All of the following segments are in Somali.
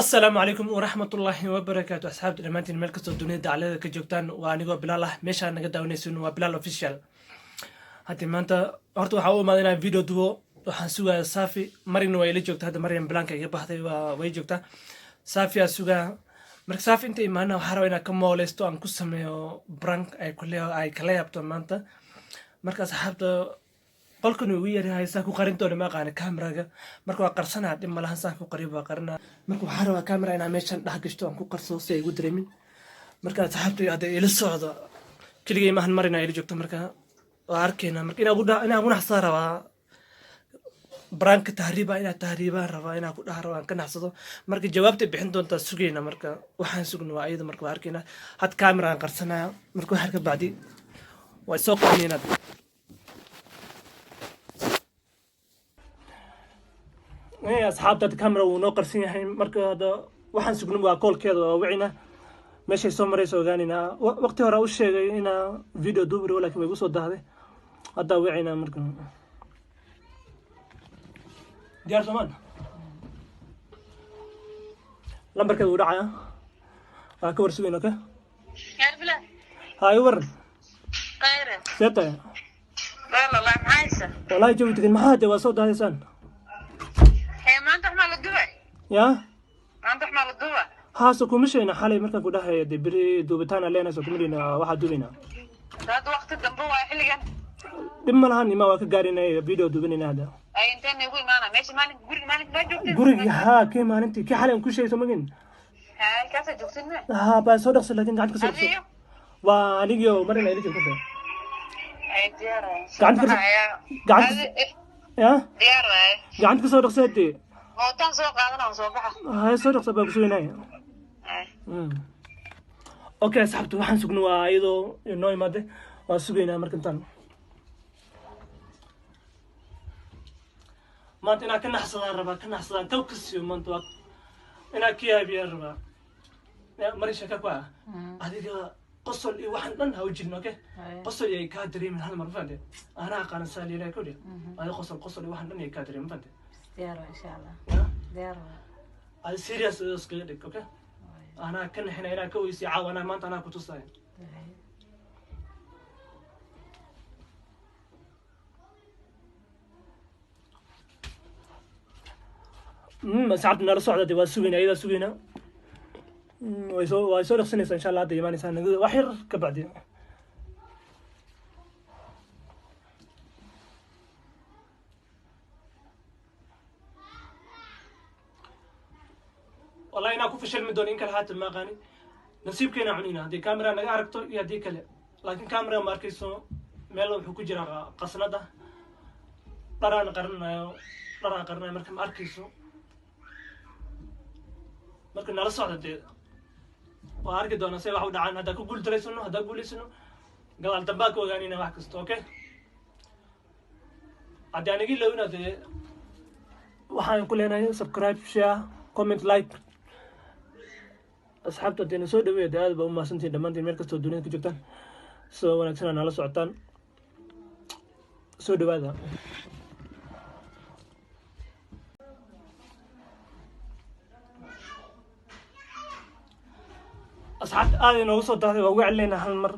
Asalaamu calaykum waraxmatullaahi wabarakaatu. Asxaabta dhammaantiin, meel kastoo dunida dacalada ka joogtaan, waa anigoo Bilaal ah. Meeshaan naga daawanaysin waa Bilaal Official. Haddii maanta horta waxaa u imaaday inaan video dubo. Waxaan sugayaa Saafi. Marina waa ila joogta hadda. Maryam bilaanka iga baxday, waa way joogtaa. Saafi aa sugaa. Marka Saafi inta imaana, waxaa rabaa inaan ka mooleysto, aan ku sameeyo prank ay kule ay kala yaabto maanta. Marka asxaabta, qolkan uu igu yaryahay, saa ku qarin doona ma aqaana cameraga. Marka waa qarsanaa, dhib malahan, saan ku qariyo waa qarinaa. Marka waxaa rabaa camera inaan meeshan dhex gashto, aan ku qarsado si ay igu dareemin. Marka asxaabta, hadda ila socdo. Keligay maahan, marina ila joogto. Marka waa arkaynaa. Marka inaan ugu naxsadaa rabaa prank-ka tahriiba, inaan tahriibaan rabaa, inaan ku dhaha rabaa, aan ka naxsado. Marka jawaabtay bixin doontaa sugayna. Marka waxaan sugna waa ayada. Marka waa arkaynaa. Had camera aan qarsanaya. Marka waxaan ka bacdi waa soo qabanaynaad. Asxaabta, hadda camera wuu noo qarsan yahay. Marka hadda waxaan sugna waa call-keeda. Waa wicina, meeshay soo marayso ogaanayna. Waqti hore u sheegay inaa video duubi rabo, laakiin way igu soo dahday. Haddaa wicina. Marka diyaar soomaan? Lambarkeeda wuu dhacaya, waa ka war sugayna. Okay. Bilal. Haay, waran. Khayre. See tahay? Wallah, maxaysa? Wallahi jawi degan. Maxaa de waa soo dahdaysaan? Hee, maanta wax maa la duba? Yaa? Maanta wax maa la duba? Haa, so kuma sheegna xalay markaan ku dhahay de beri duubitaan aan leenahay? So kuma dhihina waxaa duubaynaa? Hadda waqti dambe waa xilligan. Dhib ma lahan, ima waa ka gaarinay, video duubanayna hadda. Ay, intee nagu imaana meesha maalinka guriga maalinka maa joogtid? Gurigii haa, kee maalintii kii xalay aan ku sheegay, soo magin? Haa, kaasaa joogtid ma? Haa, baa soo dhaqso, laakiin gacanta ka soo dhaqso. Adiyo? Waa anigio marina ila joogta. Ay, diyaar waay. Gacanta ya. Diyaar waay. Gacanta ka soo dhaqso hadee. Mootaan soo qaadana, waan soo baxa. Hay, soo dhaqso, baa kusuginaya. Ay. Okay asxaabta, waxaan sugna waa iyadoo inoo imaade. Waan sugaynaa. Marka intaan maanta inaan ka naxsadaan rabaa, ka naxsadaan kaw ka siiyo. Maanta waa inaan ka yaabiyaan rabaa. Ya, mari sheeka ku ah adiga qosol iyo waxaan dhan ha u jirin. Okay, qosol iyo ay kaa dareemin hal mar, ma fahante? Anaa aqaanan saa liilaa kudhi. Adiga qosol qosol iyo waxaan dhan ay kaa dareemin, ma fahante? Diyaar waa, insha Allah. Ya? Diyaar waa. Adi serious iskaga dhig, okay? Anaa ka naxina inaa ka weysiyo caawa. Anaa maanta anaa kutusaya. Asxaabta, nala socda de. Waa sugaynaa, iyadaa sugaynaa. Way soo dhaqsanaysaa insha Allah. Hadda imaanaysaa nagada wax yar ka bacdi. Wallahi inaan ku fashilmi doono in kale haatan ma aqaani. Nasiibkeena cunina haddii camera naga aragto iyo haddii kale, laakiin camera ma arkayso. Meel wuxuu ku jiraa qasnada, dharaan qarinayo, dharaan qarinayo. Marka ma arkayso. Marka nala socda dee, waa arki doonaa say wax u dhacaan. Haddaan ku guultaraysano, haddaan guulaysano, gadaal dambaa ka ogaanayna wax kasta. Okay, haddii aan iga ilowina dee, waxaan ku leenahay subscribe, share, comment, like. Asxaabta dee na soo dhaweeya dee. Aad baa u mahadsantihin dhammaantiin, meel kastoo dunida ka joogtaan. Sida wanaagsan aa nala socotaan, soo dhawaada. Asxaabta, aad inoogu soo dahday, waa uga celinaynaa hal mar.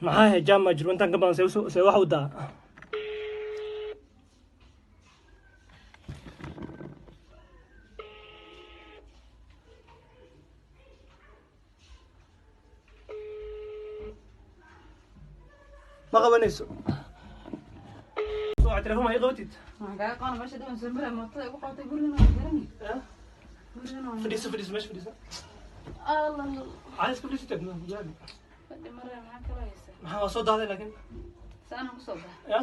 Maxaa ahay jaama jiro intaan ka badan? See wax u daa? Ma qabanayso. Soo telefoon ma ii qabatid? Waxaan kaaga qaban meesha dhiban soo maray, mootada igu qabatay. Gurigana waan garani. Eh? Gurigana waan. Fadhiiso, fadhiiso, meesha fadhiiso. Allah. Caadi iska fadhiisatid. Fadhi maray, maxaa kaloo haysaa? Maxaa, waa soo dahday laakiin. Saanaan kusoo baxa. Ya.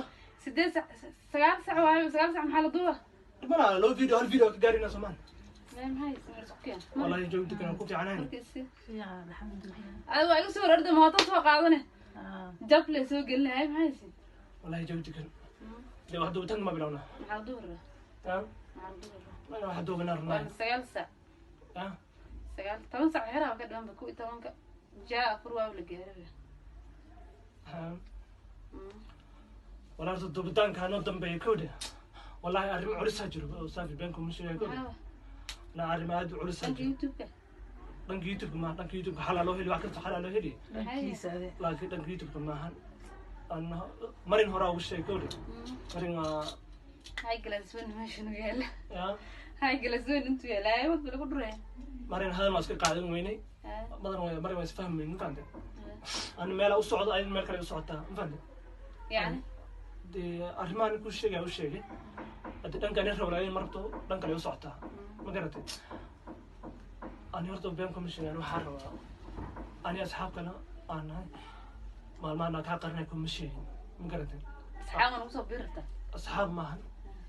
8 sac, 9 sac waayo. 9 sac maxaa la duuba? Mana loo video, hal video ka gaarina Soomaan. Mee, maxaa haysaa? Mar isku keen. Wallahi joog dukan ku fiicanayn. Marka isi adiga waa iga soo hor orda, mooto soo qaadane, jable soo gelinaya. Maxaa haysid? Wallahi joog dukan de, wax duubitaan ma bilowna. Maxaa la duuba? Ya. Maxaa la duuba? Mana wax duubina runaa. Waana 9 sac. Ya. 9, 10 sac xeraa ka dhimanba, 11-ka jaa afur waa la gaaraba. Ha. Walaa horta duubitaanka hanoo dambeeya kowdhe. Wallahi arrimo culusaa jiro oo saafi beenku ma sheegay kowdhe. Maxaa? Na arrimo aad u culusaa Dhanka jiro. YouTube-ka. Dhanka YouTube maaha, dhanka YouTube xalaa loo heli, wax kasta xalaa loo heli. Dhankiisa ade. Laakiin dhanka YouTube maahan. Aan marin horaa ugu sheegay kowdhe. Marin waa Hay galasweyn meesha nu yaala. Ya. Hay galasweyn intuu yaala ay wad lagu dhuraya. Marin hadal waa iska qaadan weynay. Badan way marin waa isfahmi weyn, ma fahantay? Ani meela u socdo, ayadna meel kale u socotaa, ma fahantay? Yacni? Dee arrimahan ku sheegaya u sheegay hadda dhanka ani rabo laakiin ma rabto, dhan kale u socotaa, ma garatay? Ani horta been kuma sheegaan. Waxaan rabaa ani asxaab kale aan nahay maalmahan kaa qarinay kuma sheegin, ma garatay? Asxaab ma nagu soo biiri rabtaa? Asxaab maahan,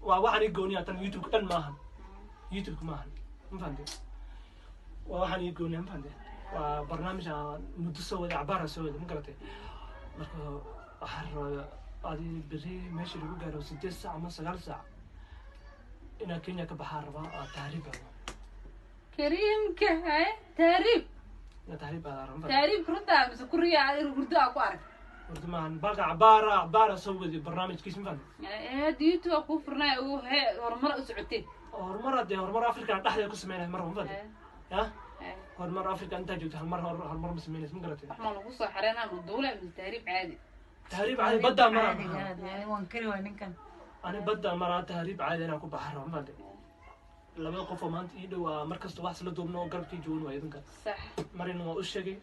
waa waxaan ii gooniya tan YouTube dhan maahan, YouTube maahan, ma fahantay? Waa waxaan ii gooniya, ma fahantay? Waa barnaamij aan muddo soo waday, cabaar aan soo waday, ma garatay? Marka waxaan rabaa adi beri meesha lagu gaaro 8 saac ama 9 saac inaa Kenya ka baxaan rabaa, aa tahriib aado. Kariimka haye, tahriib. Inaa tahriib aadaa rabaa, ma fahantay? Tahriibka runtaa mise kuriya hurdo aa ku arag? Horta maahan, baalka cabaara cabaara soo waday barnaamijkiis, ma fahantay? Hadda YouTube aa kuu furnay ugu hee horumar u socotee. Horumar hadee horumar Africa dhexdeeda ku sameynaya mar, ma fahantay? Ya, horumar Africa intaa joogto hal mar horumar ma sameynaysa, ma garatay? Wax maa lagu soo xareynaa, ma duule mise tahriib caadi? Tahriib caadi baddaa maraa. Caadiga caadi, ani waan kari waay ninkan. Ani badda maraa, tahriib caadi inaan ku baxa rabo, ma fahantay? Labada qof oo maanta ii dhow waa mar kasta wax isla duubno oo garabkii joogan waa idinka. Sax. Marin waa u sheegay,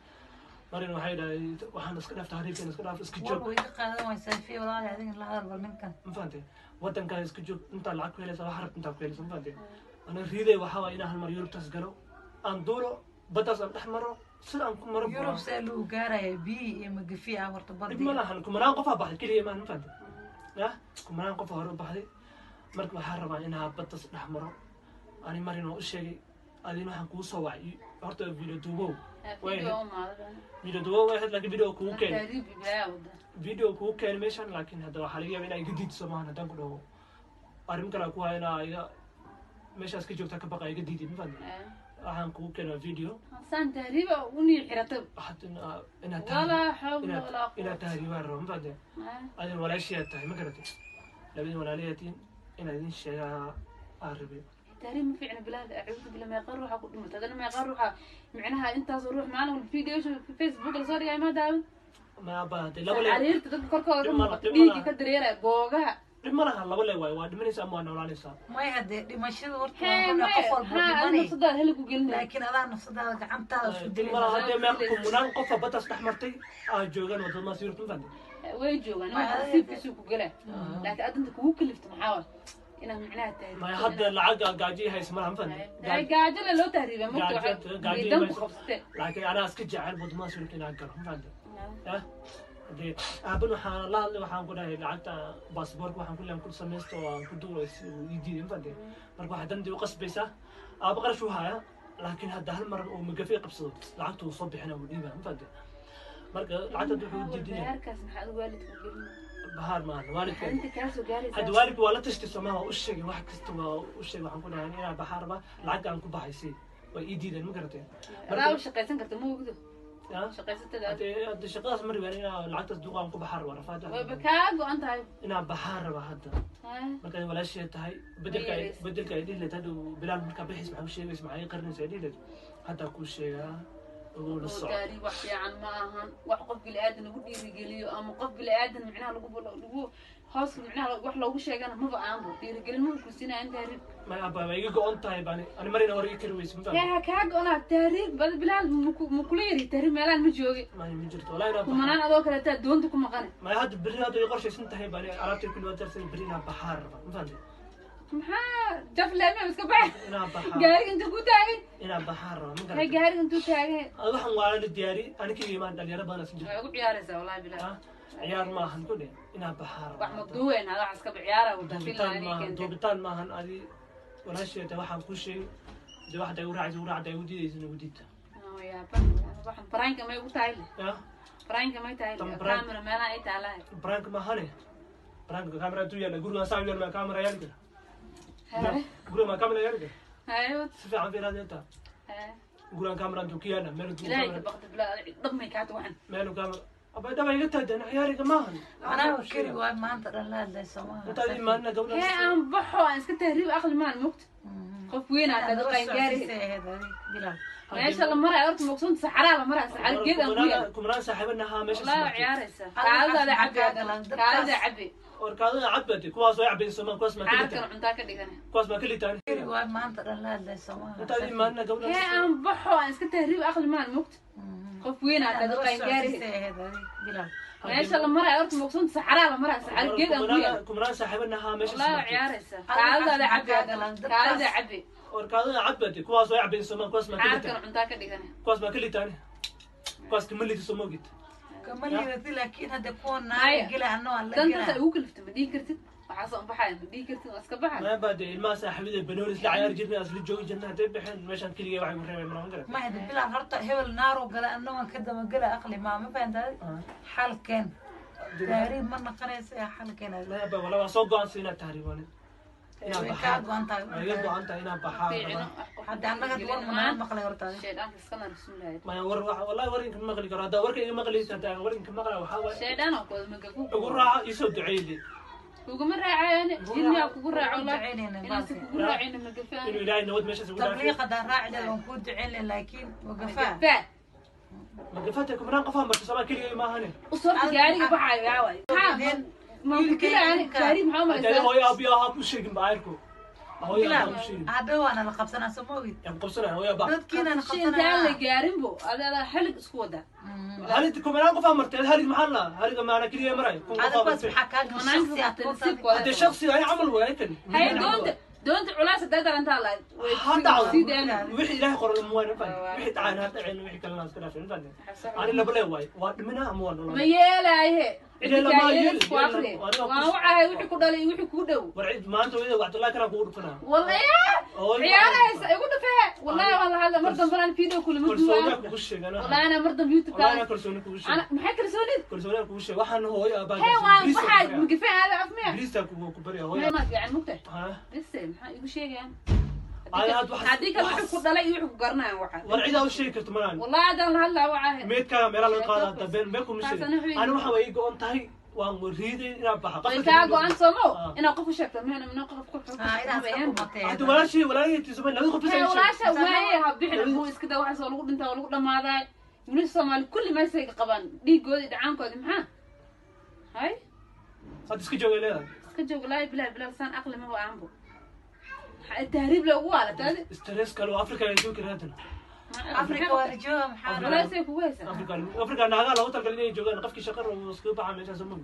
marin waxay dhahay waxaan iska dhaaf tahriibkan, iska dhaaf, iska joog. War way ka qaadan waay saafiya walaali, adiga la hadal bal ninkan. Ma fahantay? Waddankaa iska joog, intaa lacag ku helaysa, wax rabta intaa ku helaysa, ma fahantay? Ana riiday waxaa waay inaan hal mar Yurubtaas galo, aan duulo baddaas, aan dhex maro sida aan ku maro. Yurub see lagu gaaraya? Biyi iyo magafi ah horta. Dhib ma badi lahan, kumanaan qofaa baxday keliya maahan, ma fahantay? Ya, kumanaan qof hore u baxday. Marka waxaa rabaa inaa baddaas dhex maro. Ani marin waa u sheegay, adina waxaan kuu soo wacay horta video duubow way Video ahayd. Maada. Video duubow way ahayd, laakiin video kugu keenay. Tahriib bilaa wada. Video kugu keenay meeshan, laakiin hadda waxaa laga yaaba inaa iga diidso maahan. Haddaan ku dhaho arrin kale ku haya inaa iga meeshaas ka joogta ka baqa iga diidi, ma fahantay? Waxaan kugu keenaa video. Saan tahriiba unii xirata. Waxaad inaa Walaa xawla walaa inaa quwata. Tahriibaan rabo, ma fahantay? Adin walaashiyaad tahay, ma garatay? Labadin walaalayatiin inaa idin sheegaa aan rabay. Tahriib ma fiicna bilaad, acuudu bila. Meeqa ruuxa ku dhimatay haddana? Meeqa ruuxa micnaha intaasoo ruux maalin walba video Facebook lasoo dhigay ma daawan? Ma baahantay laba le. Cariirta dadka korkooda ka Dhib ma muuqato, dhib ma dhiigga ka dareeraya googaha. Dhib ma laha, laba le waay, waa dhimanaysaa ama waa noolaanaysaa. May, haddee dhimashada horta Hee waa may qof walba ha adi dhimanay. Nafsadaada heli ku gelinay. Laakiin adaa nafsadaada gacantaada isku Dhib ma laha. dilaysa. Haddee meeqa kumanaan qofa baddaas dhex martay aa joogaan wadamaas Yurub, ma fahantay? Way joogaan. May, waxa adiga- nasiibkiisuu ku gelaa, laakiin adinta kugu kalifto maxaa waay inaad micnaha tahriibto? Maya, hadda lacag gaajiyi haysa malaha, ma fahantay? Ay, gaajo le loo tahriiba marka. Gaajo Dan ku hayso. qabsatee. Laakiin anaa iska jecel wadamaas Yurub inaan galo, ma fahantay? Ya, hadee aaban waxaan la hadlay, waxaan ku dhahay lacagta baasaboorka waxaan ku leeyahay ku samaysto oo aan ku duulo ii diiday, ma fahantay? Marka waxaa dantii u qasbaysaa aaba qarash u haya, laakiin hadda hal mar uu magafe qabsado lacagta uu soo bixina, uu dhiibaa, ma fahantay? Marka lacagta hadda wuxuu u diidan yahay. Bahaarkaas maxaa adigu waalidka u gelin? Bahaar maahan, waalidka. Inta kaa soo gaaraysaa. Hadda waalidka waa la tashtay soomaa, waa u sheegay wax kasta, waa u sheegay. Waxaan ku dhahay inaa baxaa rabaa, lacagta aan ku baxay waa ii diideen, ma garatay? Adaa u shaqaysan karta, ma ogdo? Ya. Shaqaysatada. Hadda shaqadaas ma rabeen inaa lacagtaas duuqa aan ku baxaa rabaa rafaad. Wayba kaa go-an tahay. Inaa baxaa rabaa hadda. Marka walaashay tahay bedelka ay Yeeleysa. Bedelka ay dhihi lahayd hadhow Bilaal markaa bixis maxaa u sheegaysa, maxaa ii qarinaysa ay dhihi lahayd, haddaa kuu sheegaa, ogow, la soco. Taariib wax fiican ma ahan, wax qof bili-aadan lagu dhiirigeliyo ama qof bili-aadan micnaha lagu hoos micnaha wax loogu sheegana maba aanbo dhiirigelin maba ku siinaya tahriib. May abba, waa iga go-on tahay baan ani marina hore ii kari weyse, ma fahmi. Yaa kaa go-onaa tahriib bad Bilaal makula yari tahriib meelaan ma joogi. May, ma jirto wallahi inaa baxaa. Kumanaan adoo kaleetaa doonta ku maqane. May, hadda berri hadda way qorshaysan tahay baan alaabtay kulli waa darsan, berri inaa baxaa rabaa, ma fahamtay? Maxaa jafleeme iska bax. Inaa baxaa. Gaariga intuu ku taagay. Inaa baxaa rabaa, ma hay garatay? Gaariga intuu taagay. Ada waxaan waa la diyaari aniga imaan dhalinyaro badan asan jirto. Waa ugu ciyaaraysaa wallahi Bilaal. Ah, ciyaar maahan ku dhe, inaa baxaa Wax rabaa. ma duuweyn hada wax iska ciyaara wada. Duubitaan filan maahan. keentay. Duubitaan maahan. Adi walaasheeda waxaan kuu sheegay dee, waxda igu raacaysa igu raacda, igu diidaysa igu diidta. Waxaan prank-ka may ugu tahay? Ya. Prank-ka may tahay? Tan prank. Camera meelaha ay taalahay. Prank maahane, prank camera intuu yaala gurigaan saa u yaala maa camera yaali kara? Guriga maa camera yaali kara? Haye. Si fiican fiiraad inta gurigaan camera intuu ku yaala meel intuu Ilaahay ka camera baqda Bilaal, dhab may kaata waxan. Meel camera Abay, dhaba iga tahay dee, ciyaariga maahan. Anaa keri waay maanta dhan la hadlay Soomaha. Intaad imaanina gabdha. Hee, aan baxo, aan iska tahriib, aqli maan mugta. Qof weyn aad tahay, qaangaari. Bilaal. Meesha la maraayo horta maqsuunta saxaraa la maraayo, saxara geed aan ku yaal. Kumanaan saaxiibanahaa meesha. Wallahi waa ciyaaraysaa. Kaadadaada cabi, kaadada cabi. Warkaadada cabade, kuwaas way cabayn Soomaan, kuwaas maa ka Caarkana litaan. Cuntaa ka dhigana. Kuwaas maa ka litaan. Keri waay maanta dhan la hadlay Soomaha. Intaad imaanina gabdha. Hee, aan baxo, aan iska tahriib, aqli maan mugta. Qof weyn aad tahay, qaangaari. Bilaal. Meesha la maraayo horta maqsuunta saxaraa la maraayo, saxara geed aan ku yaal. Kumanaan saaxiibanahaa meesha. Wallahi waa ciyaaraysaa. Kaadadaada cabi, kaadada cabi. Warkaadada cabade, kuwaas way cabayn Soomaan, kuwaas maa ka Caarkana litaan. Cuntaa ka dhigana. Kuwaas maa ka litaan, kuwaas kama liito, soo moogid. Kama liidati, laakiin hadda kuwa Haya. naaga gela anoo aan la Dantaas ay gelaa. ugu kaliftay ma dhihi kartid, waxaasoo baxaya ma dhihi kartid, waa iska baxay. Maya baa dee, ilmaha saaxiibada banooni isla ciyaari jirnay, isla joogi jirnay, hadday baxeen meeshaan keligay waxay ku reebay maraan garan. Ma hada Bilaal, horta hebel naaruu gala anoo aan ka dabagela aqli maa, ma fahantahay? Xalkeen taariib ma naqanaysa ee xalkeen adiga. Maya baa, walaa waa soo go-aansa inaad tahriibaan, inaan Way baxaa. kaa go-an tahay. Waa iga go-an tahay inaan baxaa. Fiicno. Hadda annaga war manaa maqlay horta adiga. Shaydhaanka iska naar bismillahi. Maya, war wallahi war inka maqli karo haddaa warka iga maqlaysa, haddaa war inka maqla waxaa waaye. Shaydhaan oo kooda magagu. Ugu raaca, iisoo duceeyde. Kuguma raacayaan, jinniyaa kugu raaco wallahi. Duceynayna Inaan si baalka. kugu raacayna magafaan. Inuu Ilaahay nabad meeshaas ugu dhaafiyo. Tabliiq haddaan raaci lahayd waan kuu duceyn lahayn, laakiin wagafaa. Magafaa. Magafata kumanaan qofaa marta Soomaa, keligay maahane. Usoo gaariga baxaayo yaa waay. Maxaa ma fikiraan gaari maxaa u Hadda malaysaa? hooyo aabiyo ahaab u sheegin ba ayarku, hooyo Bilaal, aabba u sheegin. hadda waana la qabsanaa, soo ma ogid? Yaan qabsanaya hooyo aabba. Dadkiina la Shi intaan la qabsanaa. gaarinbo adaa xalig isku wadaa. Halig kumanaan qofaa martay, halig maxaa la haliga maana keligay maray kun Adiga qofaa kuwaas martay. maxaa kaa gal shakhsi aad ku tahay? Hadde shaksi ay camal waay kan. Hay, doonta culays hadaa darantaa lahayd way Ha dhacdo. sii daynaa. Wixii Ilaahay qoray ma waan fahmin, wixii dhacayna ha dhaceen, wixii kalena iska dhaafeen, fahmin? Ani laba lee waay, waa dhimina ama waa Ma nolol. yeelaaye. Yeela, ma yeeli, Ku yeela. aqri. Waa Waan wacahay wixii ku dhalay iyo wixii kuu dhow. War cid maanta weyda Cabdullahi kana kugu dhufanaa. Wallahi ciyaaraysa igu dhafee, wallahi waan la hadla mar dambe aan video kulama Kalsooniyaa duwaa. kugu sheegan. Wallahi ana mar dambe YouTube Wallahi ka anaa kalsooni kugu sheeg. ana maxay kalsoonid? Kalsooniyaa kugu sheeg, waxaan hooyo aabaa. Hee, waan waxaa magafee aada afmiya. Bliista kugu ku barya hooyo. Ma fiican mugta. Ha. Bise maxaa igu sheegayaan? Ay, had waxaas- Haddii kale wixii ku dhalay iyo wixii ku garanayaan waxa. War cidaa u sheegi karto malaan. Wallahi haddaan la hadlaa wacahay. Meedkaaga meelaa laga qaadaa hadda, been been kuma Taasana sheegin. wuxuu Ani waxa way ii go-on tahay, waan riiday inaan baxa. Way kaa go-an soomo Ah. inaad qof u sheegto mehna mina qof ku Ah, inaad iska qumatee. Hadda walaashii walaalihii tiisumay labada qof bas ay Hee, sheeg. walaasha waaye ha bixin, buu iska daa, waxaas oo lagu dhintaa oo lagu dhamaadaa. Wiilasha Soomaali kulli meeshay qabaan dhiigooda iyo dhacaankoodi maxaa hay. Hadda iska joogay leedahay. Iska joog laahi bilahi bilahi saan aqli ma aanbo. Maxaa tahriib loogu waalataadi? Stress kale oo Afrika ay joogi karaan. Afrika waa la jooga, maxaa la- Walaashay kugu haysaa. Afrika, Afrika naagaa loogu talagalay inay joogaan, qofkii shaqo rabo wuu iskaga baxaa meeshaas uma.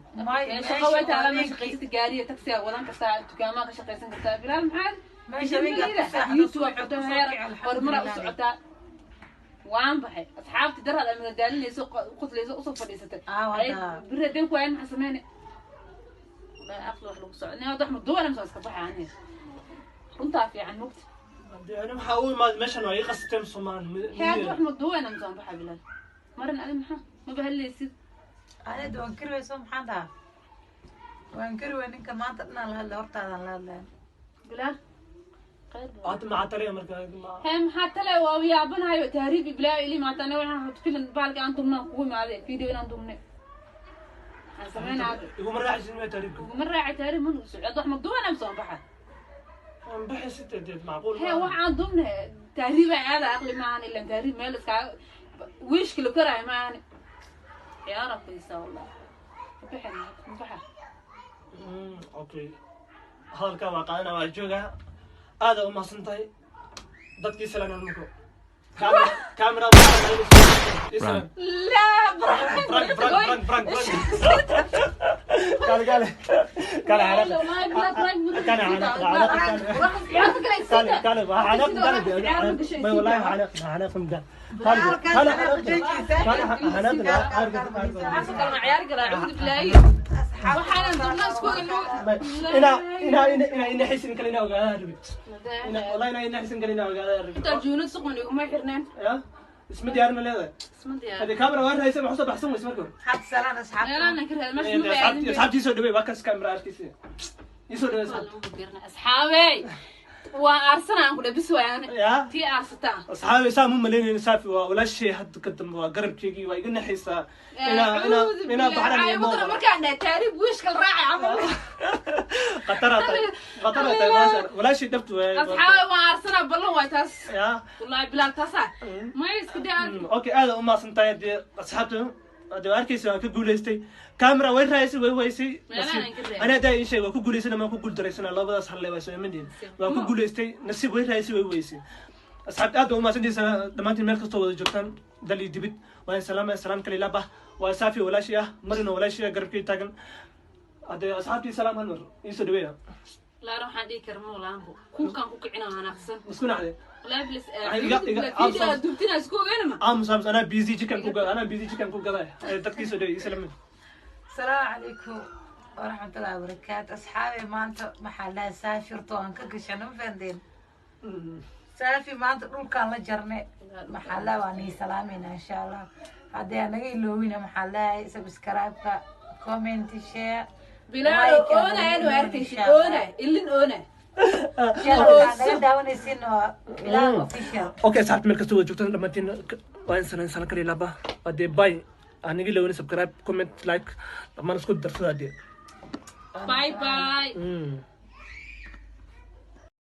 Shaqo way taalaa, ma shaqaysata, gaariya taksiga wadan kartaa, dukaamaa ka shaqaysan kartaa, Bilaal maxaa. Meesha habeenka aad ku seexato, YouTube subaxii xirto kusoo heer kici, alxamdulillah. horumaraa u socotaa. Waan baxay asxaabti daraad ay madadaalinayso, qoslayso, usoo fadhiisatay. Ah, Ay, wada. biri haddeen ku waayan maxaa sameyne? Wallahi aqli wax lagu soco nin wax maduwana soo iska baxa aniga, runtaa fiican mugta. Hadee ani waxaa u imaaday meeshan waa ii qasteen Soomaan. Hee, hadda wax maduwana soo baxa Bilaal marin adi maxaa maba hadlaysid? Anida waan kari wayso, maxaan dhahaa? Waan kari way ninkan maanta dhanaan la hadlay, hortaadaan la hadlay. Bilaal khayr badan. Hadda maxaa taliya marka Hee, maxaa tale? Waa yaabanahayo tahriib iblaa ili maanta aniga waxaan filan baalka aan dumnaan kugu imaadee video inaan dumne waxaan sameynaa hadda. Iguma raaxaysid ma taariibka? Uguma raaci tahriib man u socod wax maduwana soo baxa. Aan baxay sideed macquul. Hee, waxaan dumne tahriibaa aada aqli maahan, ilan tahriib meel iskaa wiishka la koraayo maahan, ciyaara fadhiisaa wallahi baxa baxa. Okay, hadalkaa waa qaadana, waa joogaa, aada u mahadsan tahay. Dadkii salaan nunko camera. Laa. Prank, prank, prank, prank, prank. Kale, kale kale, كان عناق كان عناق كان ما والله عناق عناق من كان كان عناق ciyaar galaa cuudu bilaahi waxaanan dubna isku ina ina ina ina ina xisin kale ina ogaada rabi ina wallahi ina ina xisin kale ina ogaada rabi. Intaa juunad suqman iguma xirneen. Ya isma diyaarin leedahay. Isma diyaar. Hadi kamera waa haysa, ma xusoo baxsan weys marka hore. Had salaan asxaabta. Meelahan ka raad meesha ma baadin. Asxaabtii soo dhawey, waa kas kamera arkiisa isoo dhawey asxaabta. Asxaabey. Waa aarsanaa aan ku dhahay, bis waay ani. Ya. Tii aarsataa. Asxaabi, saa mu malaynaynin. Saafi waa walaashay, hadda ka dambe waa garabkeygii, waa iga naxaysaa inaa baxran iyo Wadana markaan dhahay taariib wiishka la raacay camal. Khatara tahay, khatara tahay, maasha Allah. Walaashay dhabtu waay. Asxaabi, waa aarsanaa, ballan waay taas. Ya. Wallahi Bilaal, taasaa maya iska daa. Okay, aad u mahadsan tahay. Dee asxaabta hadee waa arkaysa, waan ka guulaystay. Camera way raayisay, way waysay. Meelaha aan ka raadin. Ani haddaa ii sheeg, waa ku guulaysana maan ku guuldaraysana? Labadaas halle waa soo imandiin. Waa ku guulaystay, nasiib way raayisay, way waysay. Asxaabta, aad baa u mahadsantihiin dhammaantiin meel kastoo wada joogtaan, dal iyo dibid. Waan salaamaya, salaam kale ilaabah. Waa Saafi walaashii ah, Marino walaashii ah, garabkii taagan. Haddee asxaabtii salaam hal mar iisoo dhaweeya. Laana waxaan dhihi kara ma walaanbo kunkaan ku kicina wanaagsan. Isku nacde. Wallahi bilis. Ay, Video duubtina isku ogeynama. Aamus, aamus, anaa busy chicken ku gada, anaa busy chicken ku gadaa. Dadkii soo dhaweey, isla mid. Asalaamu calaykum waraxmatullahi wabarakaatu. Asxaabi, maanta maxaa lahaa saafirto aan ka gashana, ma fahanteen? Saafi maanta dhulkaan la jarnay. Maxaa lahaa, waa nii salaamayna insha Allah. Haddii aan naga iloowina, maxaa lahay, subscribe-ka, comment, share. Bilaal Like, oonaya inuu arkaysid. insha Allah. Oonay ilin oonay. Channelka naga daawanaysiin waa Bilaal Official. Okay asxaabta, meel kastoo wada joogtaan dhammaantiin, waa in sanan kale ilaaba. Hadee bye, aan naga ilowin subscribe, comment, like, dhammaan isku darsada hadee. Bye bye.